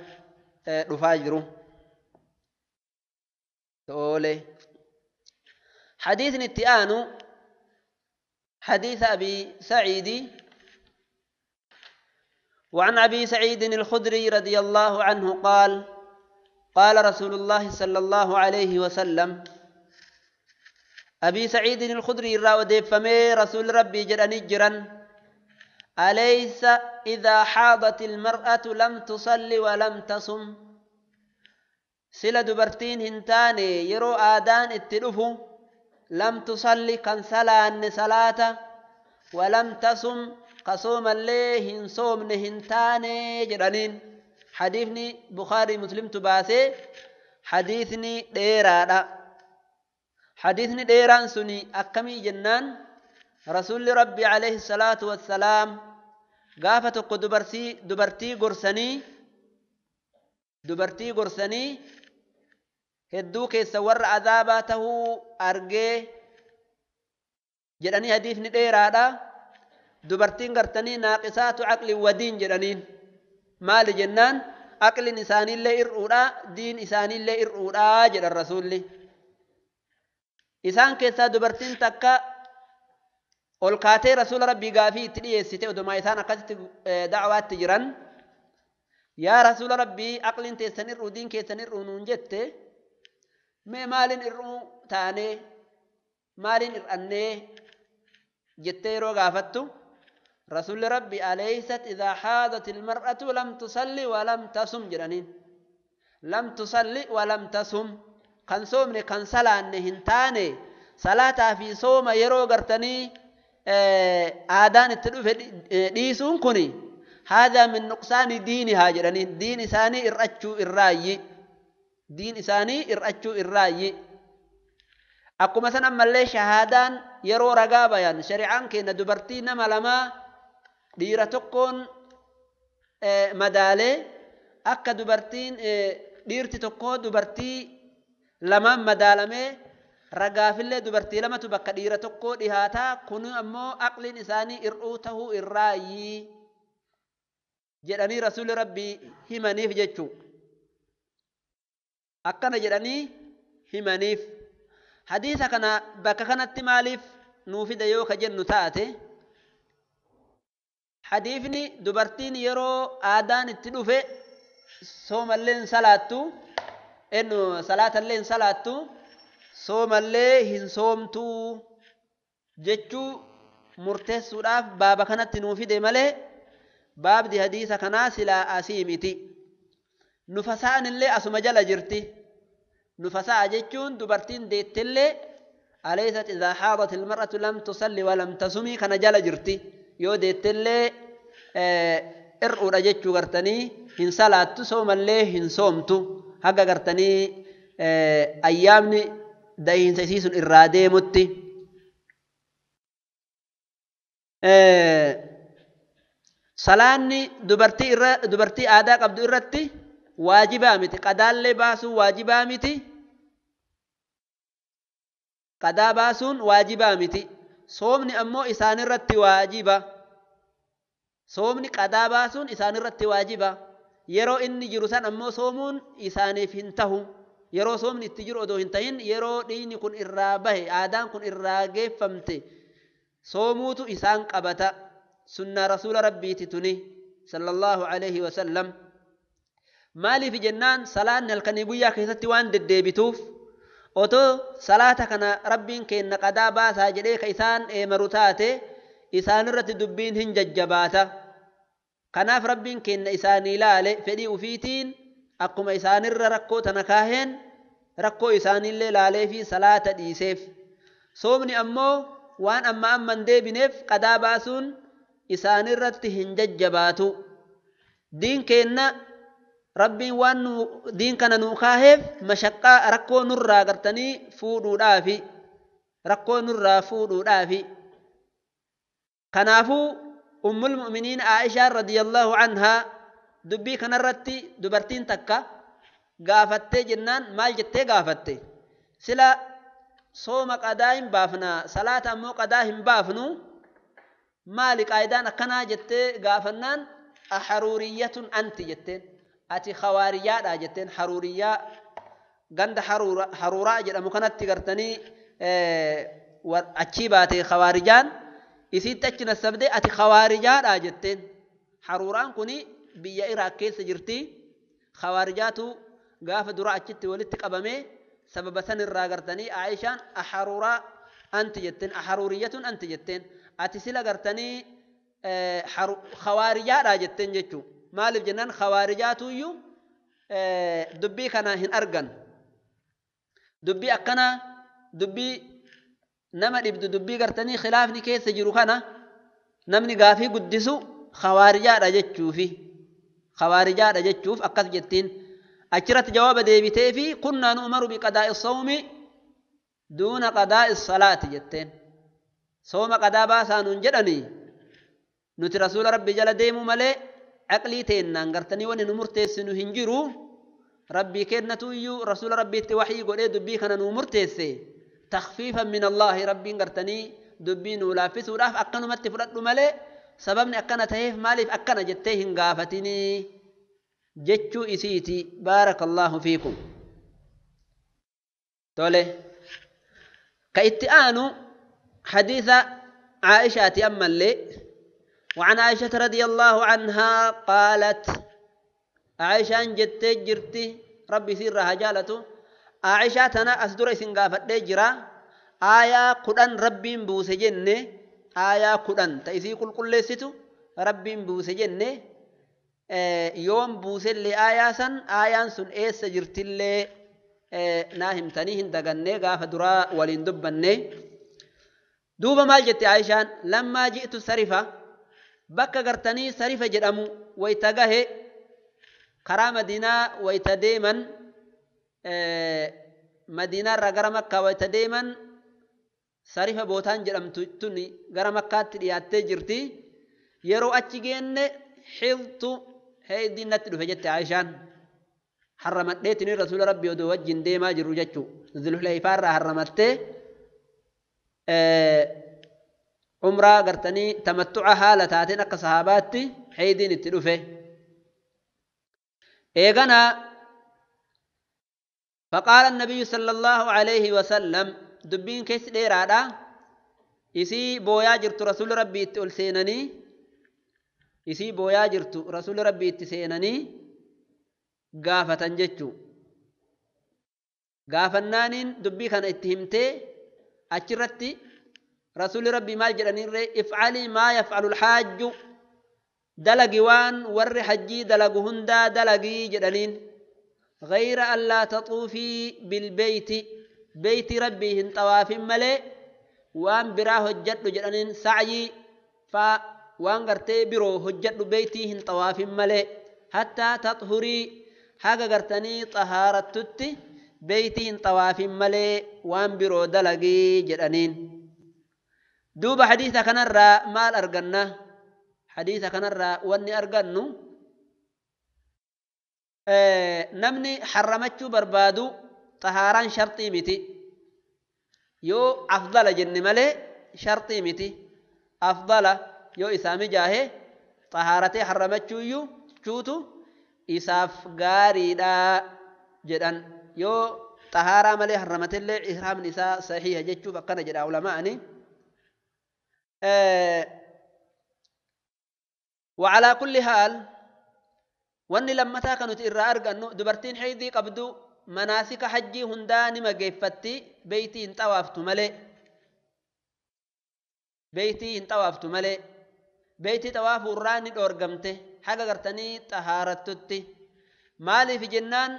dhufaa jiru. Tole. حديث الاتيان حديث أبي سعيد. وعن أبي سعيد الخدري رضي الله عنه قال قال رسول الله صلى الله عليه وسلم. أبي سعيد الخدري راودي فمي رسول ربي جراني جرا أليس إذا حاضت المرأة لم تصلي ولم تصم؟ سلا دبرتين هنتاني يرو آدان اتلفو لم تصلي كان صلاة صلاة ولم تصم قصوم اللي هنصوم نهنتاني جرانين. حديثني بخاري مسلم تباسي حديثني ديرادا. حديثني ديران سني أكمي جنان رسول ربي عليه الصلاة والسلام قافة دبرتي دبرتي قرسني دبرتي قرسني hedduu keessa warra azaabaa tahuu argee jedhanii hadiifni dheeraadha. Dubartiin gartanii naaqisaatu aqli wadiin jedhaniin. Maali jennaan aqlin isaaniillee ir'uudha, diin isaaniillee ir'uudha jedhan rasuulli. Isaan keessaa dubartiin takka ol kaatee rasuula rabbii gaafii itti dhiyeessite odumaa isaan akkasitti da'waatti jiran. Yaa rasuula rabbii aqlin teessan ir'uu diin keessan ir'uu nuun jette, mee maalin ir'uu taanee maalin ir'annee jettee yeroo gaafattu rasuulli rabbi aleysat idaa haadat ilmar'atu lam tusalli walam tasum jedhaniin. Lam tusalli walam tasum, kan soomne kan salaanne hin taane salaataa fi sooma yeroo gartanii aadaan itti dhufe dhiisuun kuni haadaa min nuqsaani diinihaa jedhaniin. Diin isaanii ir'achuu irraayyi. Diin isaanii ir'achuu irraayyi. Akkuma san ammallee shahaadaan yeroo ragaa bayan shari'aan keenya dubartii nama lamaa dhiira tokkoon madaalee akka dubartiin dhiirti tokko dubartii lamaan madaalamee ragaafillee dubartii lamatu bakka dhiira tokkoo dhihaataa. Kun ammoo aqliin isaanii ir'uu tahuu irraayyi jedhanii rasuulli rabbii himaniif jechuu. Akkana jedhanii himaniif. Hadiisa kana bakka kanatti maaliif nuu fida yoo ka jennu taate, hadiifni dubartiin yeroo aadaan itti dhufe soomallee hin salaattu, salaatallee hin salaattu, soomallee hin soomtuu jechuu murteessuudhaaf baaba kanatti nuu fide malee baabdi hadiisa kanaa silaa asii miti. Nufasaan illee asuma jala jirti. Nufasaa jechuun dubartiin deettillee aleysat idaa haadat ilmar'atu lam tusalli walam tasumii kana jala jirti. Yoo deettillee ir'uudha jechuu gartanii hin salaattu, soomallee hin soomtu, haga gartanii ayyaamni dahiinsa isii sun irraa deemutti. Salaanni dubartii aadaa qabdu irratti waajibaa miti. Qadaallee baasuun waajibaa miti. Qadaa baasuun waajibaa miti. Soomni ammoo isaanirratti waajiba. Soomni qadaa baasuun isaanirratti waajiba. Yeroo inni jiru san ammoo soomuun isaaniif hin tahu. Yeroo soomni itti jiru odoo hin tahin yeroo dhiigni kun irraa bahe, aadaan kun irraa geeffamte soomuutu isaan qabata. Sunnaa rasuula rabbiiti tuni sallallahu alaihi wasallam. Maaliif jennaan salaanni halkanii guyyaa keessatti waan deddeebituuf otoo salaata kana rabbiin kenna qadaa baasaa jedhee ka isaan eemaru taate isaanirratti dubbiin hin jajjabaata. Kanaaf rabbiin kenna isaanii ilaale fedhii ufiitiin akkuma isaanirra rakkoo tana kaaheen rakkoo isaaniillee laalee fi salaata dhiiseef. Soomni ammoo waan amma amman deebineef qadaa baasuun isaanirratti hin jajjabaatu. Diin kenna rabbiin waan diin kana nuu kaaheef mashaqqaa rakkoo nurraa gartanii fuudhuudhaafi, rakkoo nurraa fuudhuudhaafi. Kanaafuu ummul mu'miniin Aa'ishaa radiyallahu anhaa dubbii kanarratti dubartiin takka gaafattee jennaan maal jettee gaafatte? Sila sooma qadaa hin baafnaa, salaata ammoo qadaa hin baafnu, maali qaayidaan akkanaa jettee gaafannaan aharuuriyyatun anti jetteen. Ati khawaariyaadha jetteen. Haruuriyyaa ganda haruuraa jedhamu kanatti gartanii achii baate khawaarijaan isiitti achi nassabdee ati khawaarijaadha jetteen. Haruuraan kuni biyya Iraaq keessa jirti. Khawaarijaatu gaafa dura achitti walitti qabamee sababa sanirraa gartanii Aayishaan aharuuraa anti jetteen, aharuuriyyatun anti jetteen. Ati sila gartanii khawaarijaadha jetteen jechuu. Maaliif jennaan khawaarijaatuyyuu dubbii kana hin argan. Dubbii akkana dubbii nama dhibdu, dubbii gartanii khilaafni keessa jiru kana namni gaafii guddisu khawaarijaadha jechuufi. Khawaarijaadha jechuuf akkas jettiin. Achirratti jawaaba deebitee fi kunnaa nu'umaru biqadaa'i sawmi duuna qadaa'i salaati jetteen. Sooma qadaa baasaa nuun jedhanii nuti rasuula rabbi jala deemuu malee aqlii teennaan gartanii wani nu murteessinu hin jiru. Rabbii kennatu iyyuu rasuula rabbiitti waxii godhee dubbii kana nuu murteesse. Takhfiifan min Allaahi rabbiin gartanii dubbii nuu laaffisuudhaaf akkanumatti fudhadhu malee sababni akkana ta'eef maaliif akkana jettee hin gaafatinii jechuu isiiti. Baarakallaahu fiikum. Tole ka itti aanu hadiisa Aa'ishaati ammallee. وعن عائشة رضي الله عنها قالت، عائشة جت جرتي ربي سيرها جالته. عائشة تنا أصدر إسنغافت جرا آية قرآن ربي بوس جنة، آية قرآن تأسي كل كل ستو ربي بوس جنة. يوم بوس اللي آية سن آية سن إيس جرتي اللي ناهم تنيهن دغنة غاف درا ولين دبنة. دوبا مال جت عائشة لما جئت سرفة bakka gartanii sarifa jedhamu wayta gahe karaa madiinaa wayta deeman, madiinaarraa gara makkaa wayta deeman sarifa bootaan jedhamtu tuni gara makkaatti dhiyaattee jirti. Yeroo achi geenne xiltu heeydiin natti dhufe jette Aayishaan. Harramadheetini rasuula rabbii odoo wajjin deemaa jiru jechuu. Zulhuleyfaarraa harramattee umraa gartanii tamattuca haala taateen akka sahaabaatti heeydiin itti dhufe. Eeganaa فقال النبي صلى الله عليه وسلم دبين كيس ديرادا isii booyaa jirtu rasuulli rabbii itti ol seenanii, isii booyaa jirtu rasuulli rabbii itti seenanii gaafatan jechuu. Gaafannaaniin dubbii kana itti himtee achirratti rasuulli rabbii maal jedhaniirree? Ifcalii maa yafcalu lxaajju, dalagi waan warri hajjii dalagu hundaa dalagii jedhaniin. غير ألا تطوفي بالبيت بيت ربي هن طواف ملي وان براه هجدو جدنين سعي فا وان غرتي برو هجدو بيتي هن طواف ملي حتى تطهري حاجة غرتني طهارة تتي بيتي هن طواف ملي وان برو دلقي جدنين. دوب حديثة كنرى مال أرقنا حديثة كنرى واني أرقنو namni harramachuu barbaadu xahaaraan sharxii miti yoo afdala jenne malee sharxii miti afdala yoo isaa mijaahe xahaaratee harramachuuyyuu chuutu isaaf gaariidha jedhan yoo xahaaraa malee harramatellee ihraamni isaa sahiha jechuuf akkana jedha ulamaa'ani. وعلى كل حال wanni lammataa kan nuti irraa argannu dubartiin haydii qabdu manaasika hajjii hundaa nima geeffatti beeytii hin xawaaftu malee beeytii hin xawaaftu malee beeytii xawaafuu irraa ni dhoorgamte haga gartanii xahaarattutti maaliif jennaan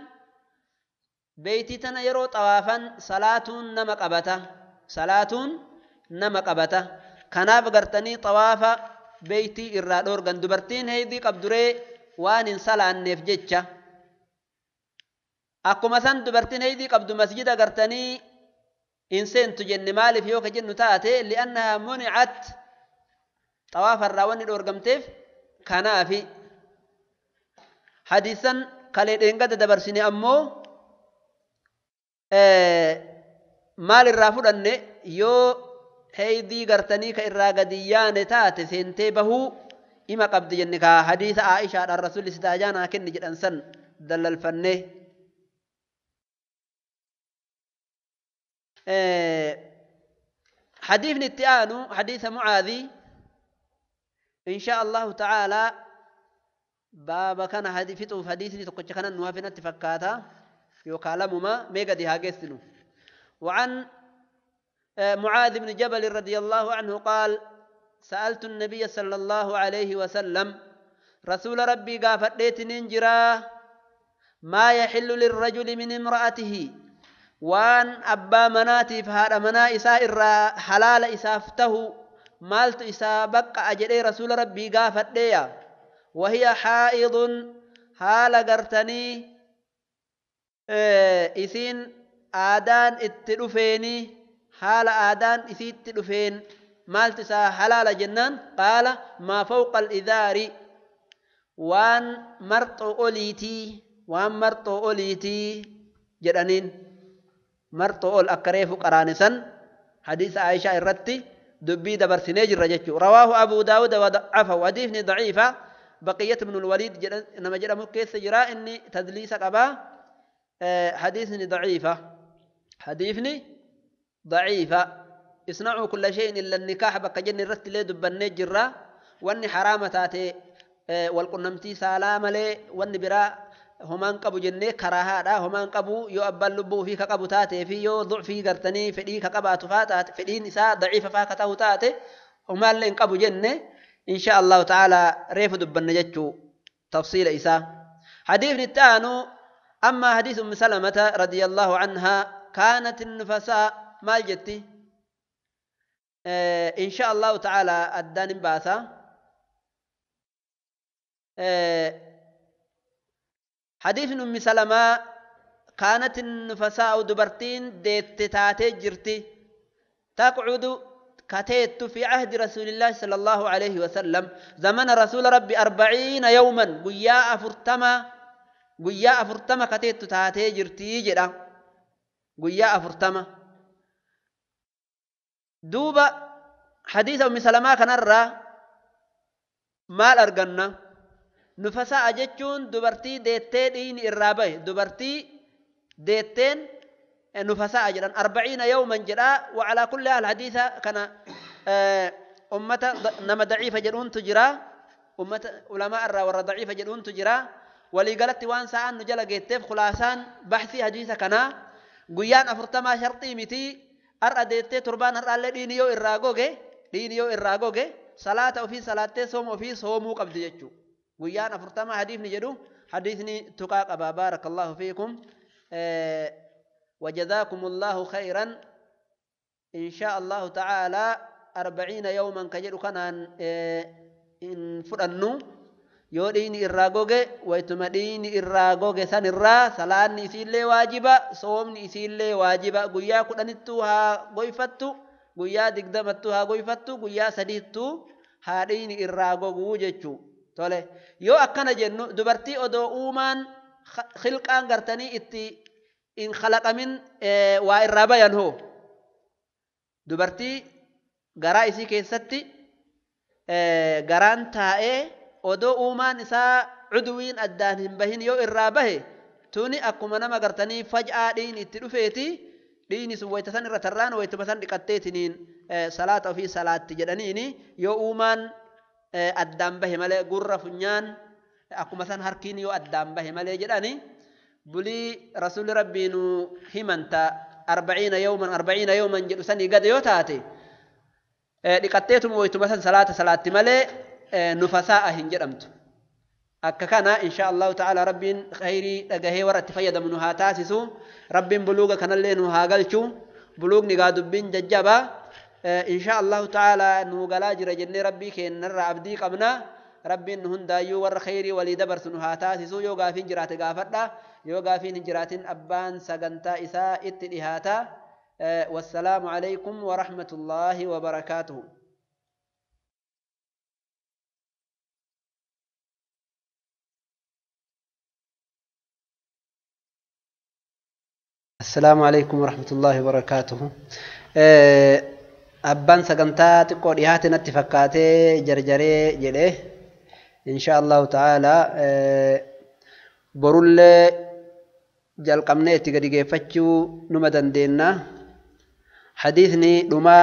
beeytii tana yeroo xawaafan salaatuun nama qabata salaatuun nama qabata kanaaf gartanii xawaafa beeytii irraa dhoorgan dubartiin haydii qabduree waan hin salaanneef jecha akkuma san dubartiin haydii qabdu masjida gartanii hin seentu jenne maaliif yoo ka jennu taate li'annahaa municat xawaafarraa wanni dhoorgamteef kanaafi hadiisan kalee dheengada dabarsine ammoo maal irraa fudhanne yoo haydii gartanii ka irraa gadi yaane taate seentee bahuu ima qabdi jenne ka hadiisa Aishaadhaan rasuulli sitaajaanaa kenni jedhan san dallalfanne. حديث التآن حديث معاذي إن شاء الله تعالى بابا كان حديث حديث تقول كان نوافنا تفكاتا يقالمما ميغا دي هاجسنو. وعن معاذ بن جبل رضي الله عنه قال سألت النبي صلى الله عليه وسلم رسول ربي قافت ننجرا ما يحل للرجل من امرأته وان أبا مناتي فهذا منا إساء حلال إسافته مالت إساء بقى أجري رسول ربي قافت ليا وهي حائض حال قرتني إسين آدان اتلفيني حال آدان إسين اتلفين مالت إساء حلال جنان قال ما فوق الإذار وان مرطو أوليتي وان مرطو أوليتي جدانين مرطو أول أكريف قرانسا حديث عائشة الرتي دبي دبرسنيج الرجل رواه أبو داود وضعفه وحديثني ضعيفة بقية من الوليد نما جرى مكيس جراء إني تدليس قبا حديثني ضعيفة حديثني ضعيفة اصنعوا كل شيء إلا النكاح بقى جن الرت لي دبني جرا واني حرامة تاتي والقنمتي سلام لي واني برا همان قبو جنة كراهة لا همان قبو يو أبال لبو في كقبو تاتي في يو ضعفي قرتني فدي كقبات فاتات فدي نساء ضعيفة فاكته تاتي همان لين قبو جنة إن شاء الله تعالى ريف دبن جتشو تفصيل إساء. حديث التانو أما حديث أم سلمة رضي الله عنها كانت النفساء ما جتي إن شاء الله تعالى أدان باسا حديث أم سلمة كانت النفساء دبرتين ديت تاتي جرتي تقعد كتيت في عهد رسول الله صلى الله عليه وسلم زمن رسول ربي 40 يوما قياء فرتما قياء فرتما كتيت تاتي جرتي جرا قياء فرتما دوبا حديث أم سلمة كنرى مال أرجنا نفساء جتون دبرتي ديتين إن الرابع دبرتي ديتين نفساء جرا 40 يوما جرا. وعلى كل الحديث كان أمة نما ضعيفة جرون تجرا أمة علماء الرا ور ضعيفة جرون تجرا ولي قالت وان ساعة نجلا جيتف خلاصان بحثي حديث كان قيان أفرتما شرطي متي أرى ديتي تربان أرى دينيو إراغوغي دينيو إراغوغي صلاة وفي صلاة صوم وفي صومو قبل جتشو قيان أفرتما حديث نجدو Hadiisni tuqaa qaba. Baarakallahu fiikum. وجزاكم الله خيرا إن شاء الله تعالى 40 يوما كجدو كانان إن فرنو yoo dhiini irraa goge waytuma dhiini irraa goge san irraa salaanni isiillee waajiba, soomni isiillee waajiba. Guyyaa 10ttuu haa goyfattu, guyyaa 20ttuu haa goyfattu, guyyaa 3ttuu haa dhiini irraa goguu jechuu. Tole, yoo akkana jennu dubartii odoo uumaan khilqaan gartanii itti in khalaqamin waa irraa bayan hoo, dubartii garaa isii keessatti garaan taa'ee odoo uumaan isaa cuduwiin addaan hin bahin yoo irraa bahe, tuni akkuma nama gartanii faj'aa dhiini itti dhufeeti. Dhiini sun wayta san irra tarraan waytuma san dhiqatteetiniin salaata ofii salaatti jedhaniini. Yoo uumaan addaan bahe malee, gurra funyaan akkuma san harkiin yoo addaan bahe malee jedhani. Bulii rasuulli rabbii nu himanta 40 yawman 40 yawman jedhu sanii gad yoo taate dhiqatteetuma waytuma san salaata salaatti malee nufasaa hin jedhamtu. Akka kana insha Allahu ta'ala rabbiin khayrii dhagahee warra itti fayyadamu nu haa taasisu. Rabbiin buluuga kanallee nu haa galchu. Buluugni gaa dubbiin jajjaba insha Allahu ta'ala nu galaa jira jennee rabbii keenyarraa abdii qabna. Rabbiin nu hundaayyuu warra khayrii walii dabarsu nu haa taasisu. Yoo gaafiin jiraate gaafadha, yoo gaafiin hin jiraatin abbaan sagantaa isaa itti dhihaata. Wassalaamu alaykum wa rahmatullaahi wa barakaatuhu. السلام عليكم ورحمة الله وبركاته. أبان سقنتا تقول إهاتنا اتفقاتي جرجري جلي إن شاء الله تعالى. برول جالقمني تقدي فتشو نمدن دينا. حديثني لما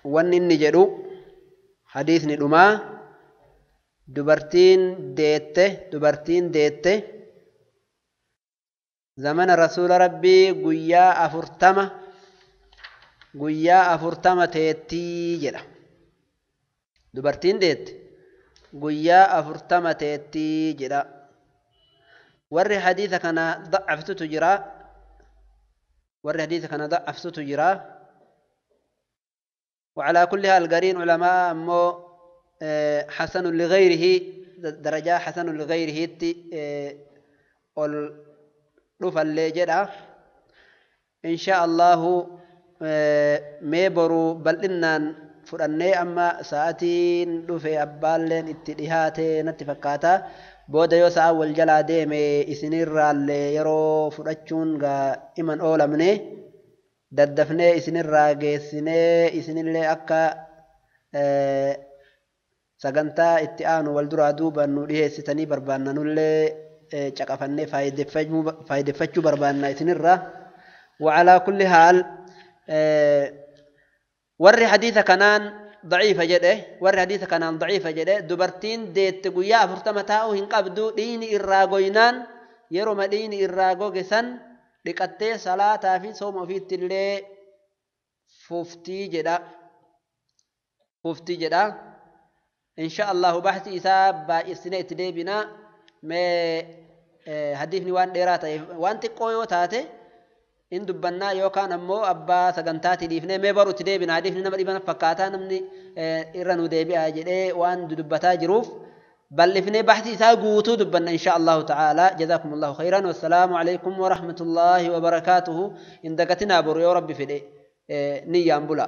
ونن جدو حديثني لما دبرتين ديته دبرتين ديته زمن رسول ربي قيا أفرتما قيا أفرتما تيتي جدا. دبرتين ديت قيا أفرتما تيتي جدا. وري حديث كان ضعفت تجرا، وري حديث كان ضعفت تجرا. وعلى كلها القرين علماء أمو حسن لغيره درجة حسن لغيره dhufallee jedha. Insha Allahu mee boruu bal'innaan fudhannee amma sa'aatiin dhufe abbaalleen itti dhihaate natti fakkaata. Booda yoo sa'a wal jalaa deeme isinirraallee yeroo fudhachuun gaa iman oolamne daddafnee isinirraa geessinee isinillee akka sagantaa itti aanu wal duraa duuban nu dhiheessitanii barbaannanullee caqafannee faayideffachuu barbaanna isinirra. وعلى كل حال warri hadiisa kanaan daciifa jedhe, warri hadiisa kanaan daciifa jedhe dubartiin deette guyyaa 40 taa'uu hin qabdu. Dhiini irraa goynaan yeroma dhiini irraa goge san dhiqattee salaataa fi sooma ofiitti illee fuftii jedha, fuftii jedha. Insha Allahu baxsi isaa baay'isnee itti deebina. Mee hadiifni waan dheeraa ta'e waan xiqqoo yoo taate in dubbannaa yookaan ammoo abbaa sagantaatii dhiifnee mee baru itti deebina. Hadiifni nama dhiban fakkaataa namni irra nu deebi'a jedhee waan dubbataa jiruuf bal'ifnee baxsi isaa guutuu dubbanna insha Allahu ta'ala. Jazaakumullahu khayran. Wassalaamu alaykum wa rahmatullaahi wa barakaatuhu. Hin dagatinaa boru yoo rabbi fedhe niyyaan bula.